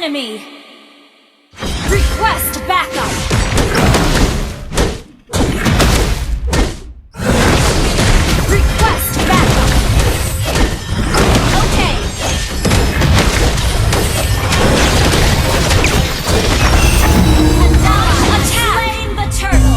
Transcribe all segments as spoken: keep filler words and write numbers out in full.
enemy. Request backup. Request backup. Okay. An ally has slain the turtle.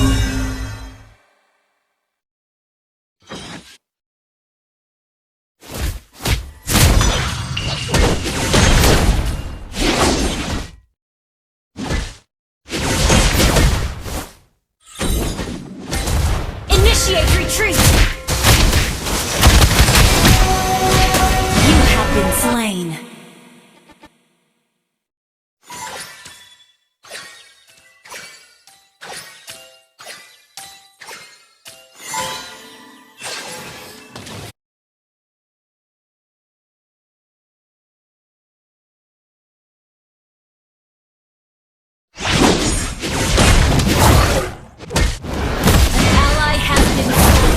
Initiate retreat! You have been slain. An ally has been slain.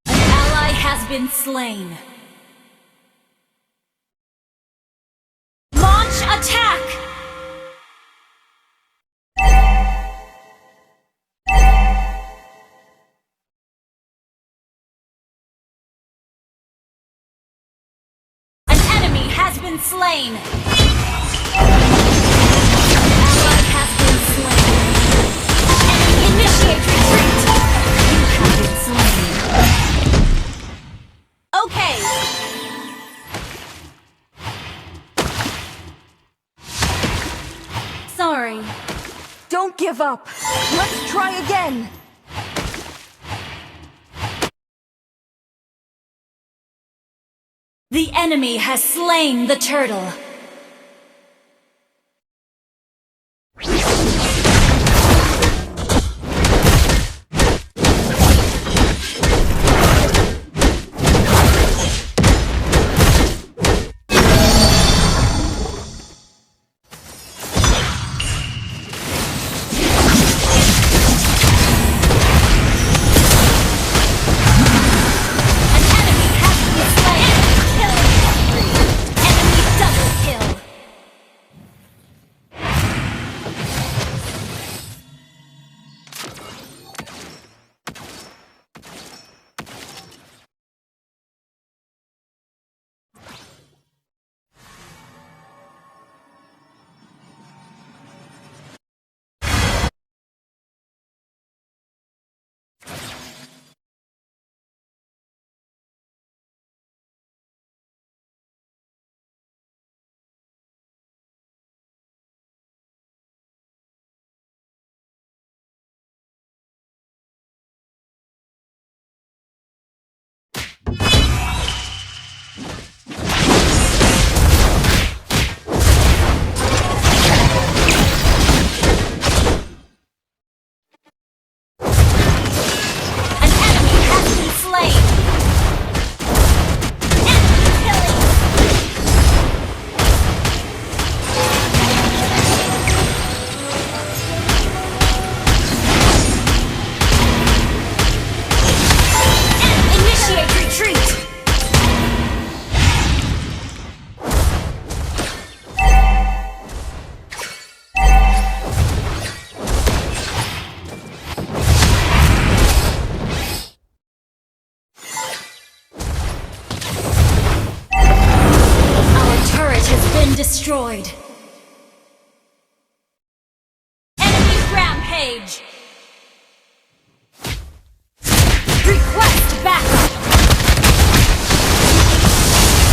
An ally has been slain. Launch attack! An enemy has been slain. Ally has been slain. Enemy initiate retreat. You have been slain. Okay. Sorry. Don't give up. Let's try again. The enemy has slain the turtle. An enemy has been slain. Killing spree. Enemy double kill. An enemy has been slain. Enemy killing spree. Initiate retreat. Our turret has been destroyed. Enemy rampage! Request backup!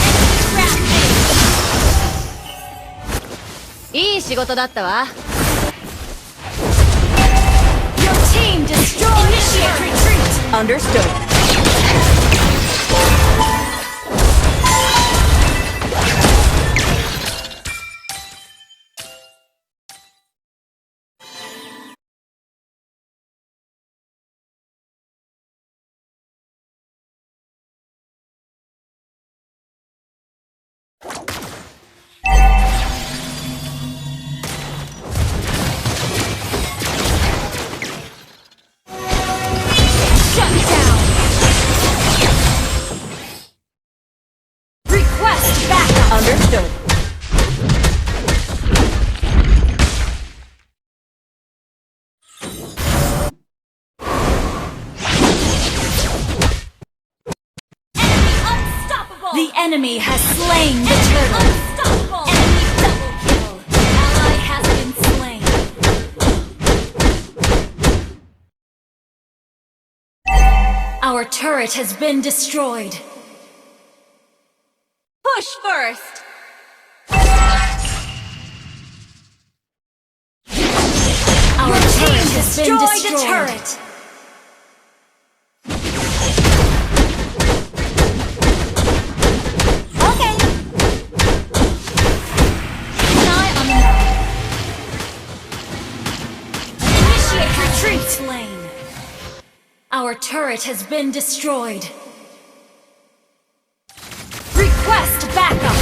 Enemy rampage! いい仕事だったわ。Your team destroyed. Initiate retreat. Understood. Shut down. Request backup. Understood. Enemy unstoppable. The enemy has slain the turtle. Enemy unstoppable. Enemy double kill. Ally has been slain. Our turret has been destroyed. Push first. Our turret has been destroyed. Your team destroyed a turret. Okay. Keep an eye on the map. Initiate retreat. Slain. Our turret has been destroyed. Request backup.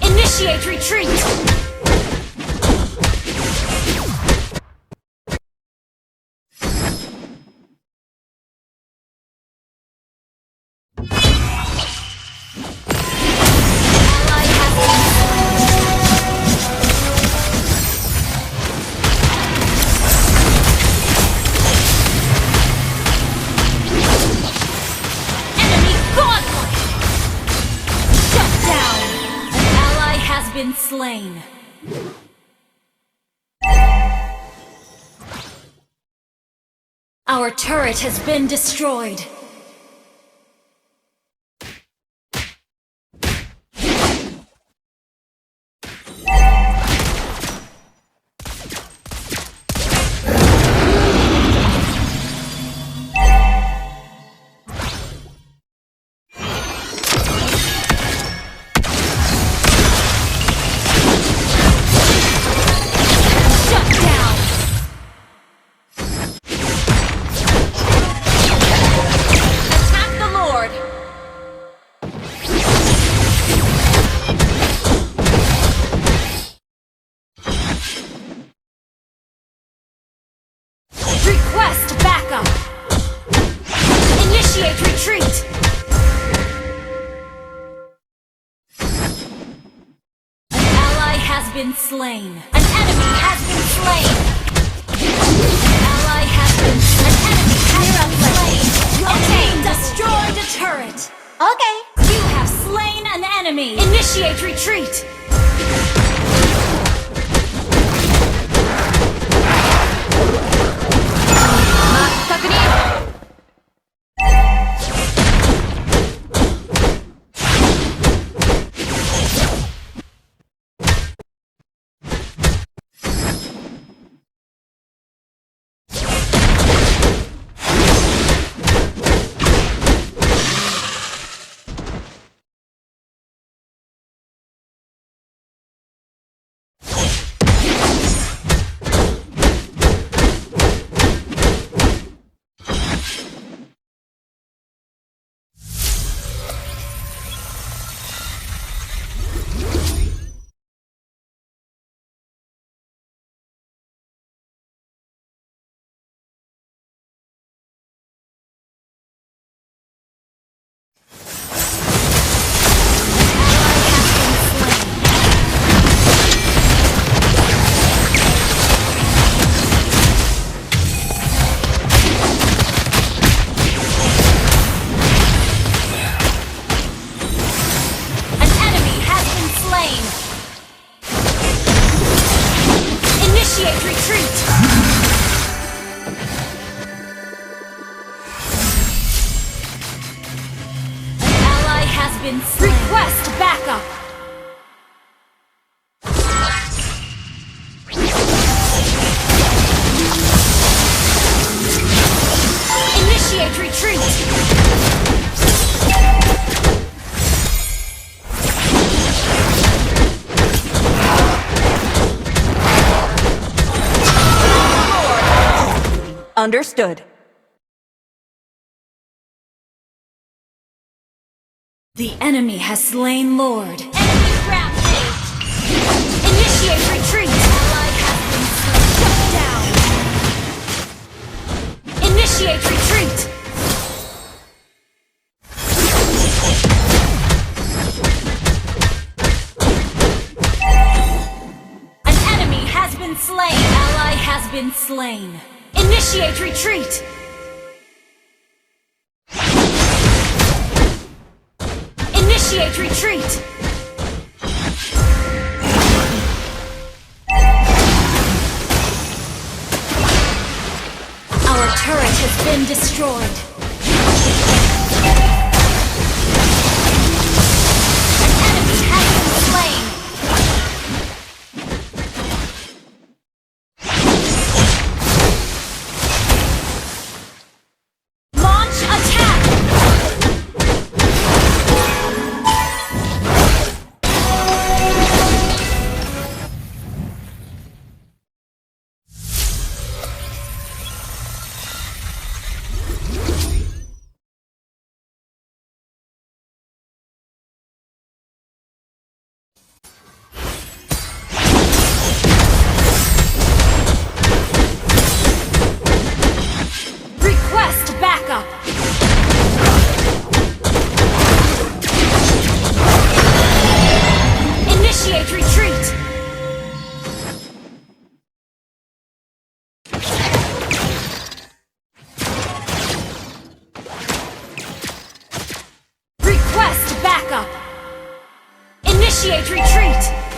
Initiate retreat! Enemy godlike! Shut down! An ally has been slain. Our turret has been destroyed. Shut down! Attack the Lord! Request backup! Initiate retreat! An ally has been slain. An enemy has been slain. An ally has been, an enemy has been slain. Your team destroyed a turret. Okay. You have slain an enemy. Initiate retreat. Request backup. Initiate retreat. Understood. The enemy has slain Lord. Enemy rampage. Initiate retreat. Ally has been slain. Shut down. Initiate retreat. An enemy has been slain. Ally has been slain. Initiate retreat. Initiate retreat! Our turret has been destroyed. An enemy has been slain. Launch attack! Request backup! Initiate retreat! Request backup! Initiate retreat!